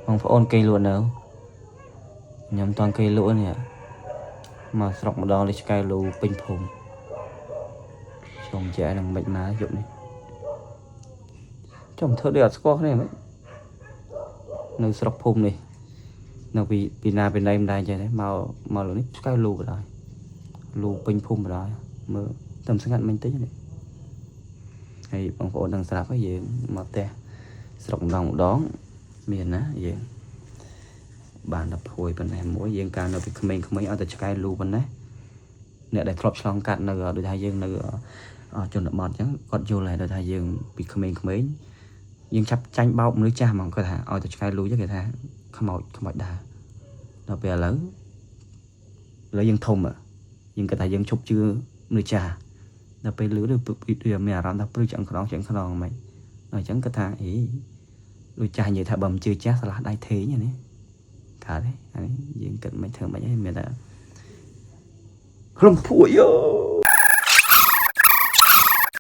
បងប្អូនគេលក់នៅខ្ញុំមិនតាន់គេលក់នេះមកស្រុកម្ដងនេះឆ្កែលូពេញភូមិជុំចែនឹងមិនមកយប់នេះចុំធ្វើដូចអត់ស្គាល់គ្នាមិននៅស្រុកភូមិនេះនៅពីពីណាពីណីមិនដែរចេះទេមកមកលើនេះឆ្កែលូបណ្ដោយលូពេញភូមិបណ្ដោយមើលតែស្ងាត់មិនតិចនេះហើយបងប្អូនដឹងស្រាប់ហើយយើងមកផ្ទះស្រុកម្ដងម្ដងមានណាយើង បានដល់ភួយប៉ុណ្ណេះមួយយើងកាលនៅពីក្មេងៗឲ្យតែឆ្កែលូប៉ុណ្ណេះអ្នកដែលធ្លាប់ឆ្លងកាត់នៅដូចថាយើងនៅជនបទអញ្ចឹងគាត់យល់ហើយដូចថាយើងពីក្មេងៗយើងចាប់ចាញ់បោកមនុស្សចាស់ហ្មងគាត់ថាឲ្យតែឆ្កែលូចឹងគេថាខ្មោចខ្មោចដើរដល់ពេលឥឡូវឥឡូវយើងធំយើងគាត់ថាយើងឈប់ជឿមនុស្សចាស់ដល់ពេលលឺទៅវាមានអារម្មណ៍ថាព្រឺឆ្អឹងខ្នងឆ្អឹងខ្នងហ្មងអញ្ចឹងគាត់ថាអីដូចចាស់និយាយថាបើមិនជឿចាស់ឆ្លាស់ដៃថេងនេះ កើតទេអានេះយើងគិតមិនធ្វើមិនអីមានតែខ្លុំភួយយោ